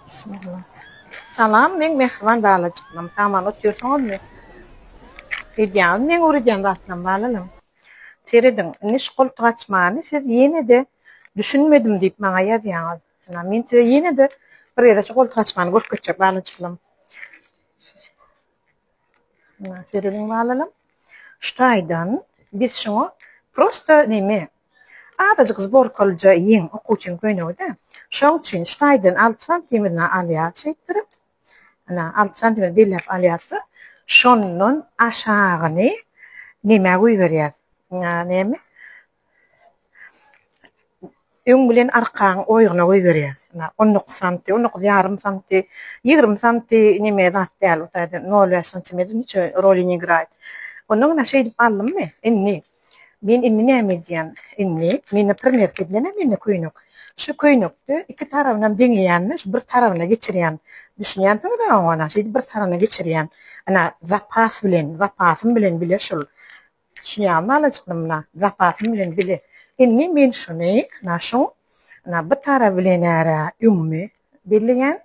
Bismillah. Salam meň mähriban balajyklarym. Saman otyrsyňyzmy? Edýäňizmi meň öwredýän zatlarymy balalarym? Serediň, indi şu goltuk açmany siz ýene-de düşünmedim diýip maňa ýazýaňyz. Ynha, men size ýene-de bir gezek şu goltuk açmany görkezjek balajyklarym. Ynha, serediň balalarym. Şu taýdan biz şuňa prosta neme Azajyk zborkalyja ýeň okuwçyň köýnegi-dä. Şoň üçin şu taýdan alty santimini alýas şeýtdirip. Ana, alty santimetr belläp alýas-da, şondan aşagyny nemä goýberýäs. Näme? Öň bilen arkaň oýugyna goýberýäs. Ana, 19 santi, 19 ýarym santi, 20 santi neme zat däl, o taýdan 0,5 santimetr niçe roli ne igraýt. Ondan ine şeýdip aldymmy? Indi Men indi näme edýän? Indi mende primerka edilen-ä mende köýnek. Şu köýnekde iki tarabynam deňeýän-de, şu bir tarabyna geçirýän. Düşünýänsiňiz-ä oňa, ana, şeýdip bir tarabyna geçirýän. Ana, zapas bilen, zapasym bilen bile şul. Düşünýäňizmi balajyklarym, muna, zapasym bilen bile. Indi men şuny, ana, şuň, ana, bu taraby bilen-ä öňümi belleýän.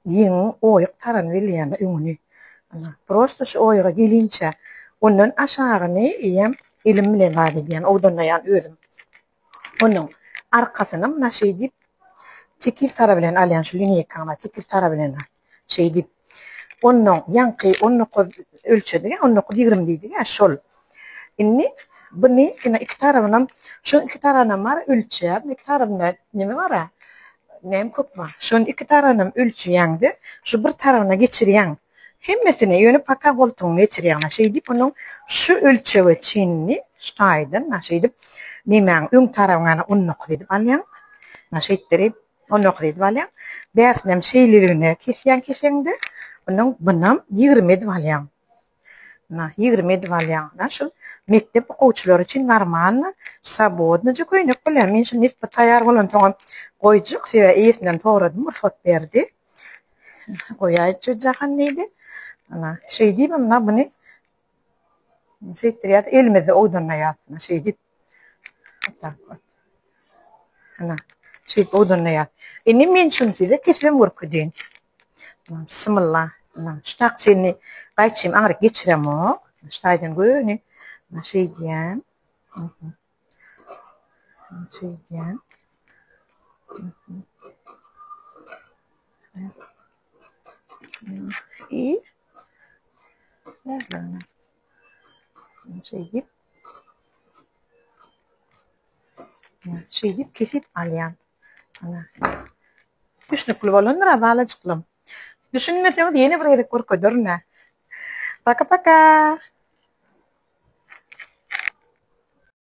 Ýeňiň oýuk tarany bilýän öňüni. Ana, prosto şu oýuga gelinçä, ondan aşagyny eýýäm elim bilen zat edýän, owdanlaýan özüm. Onuň arkasyny muna şeýdip tekiz tara bilen alýan şu lineýkany tekiz tara bilen şeýdip. Ondan ýaňky 19 ölçedik, 19 20 diýdik, şol. Indi buny ine iki tarabynam şu iki tarabynam bar ölçäp, iki tarabynda neme bar-a? Näme köp bar. Şony iki tarabynam ölçeýäň-de, şu bir tarabyna geçirýäň. Hemmesini, ýöne paka goltugyňy geçirýäň. Şeýdip onuň şu ölçege çenli şu taýdan şeýdip nemäň öň tarabyňy ana 19 edip alýaň. Şeýtdirip 19 edip alýaň. Bärsinem şeýleligine kesýäň keseňde, onuň bunam 20 edip alýaň. Na, 20 edip alýaň. Na, şul mekdep okuwçylary üçin normalny, swobodnyja köýnek bolýar. Men şuny nitbi taýýar bolansoňam goýjak, sebäbi eýesinden soradym, rugsat berdi. Goýaýjy jahan diýdi. Ana, şeý diýibem, na, buny şeýtdirýäs, elimizde owdanlaýas, na, şeýdip. Ana, şeýdip owdanlaýas. Indi men şuny size kesibem görkezeýin. Bismillah. Şu takçyny gaýçym aňryk geçiremok. Şu taýdan göni şeýdýän. Şeýdýän. I. Şeýdip. Şeýdip kesip alýan. Ana. Düşnükli bolandyr-a balajyklarym. Düşünmeseňiz ýene bir gezek görkederin-ä. Paka-paka!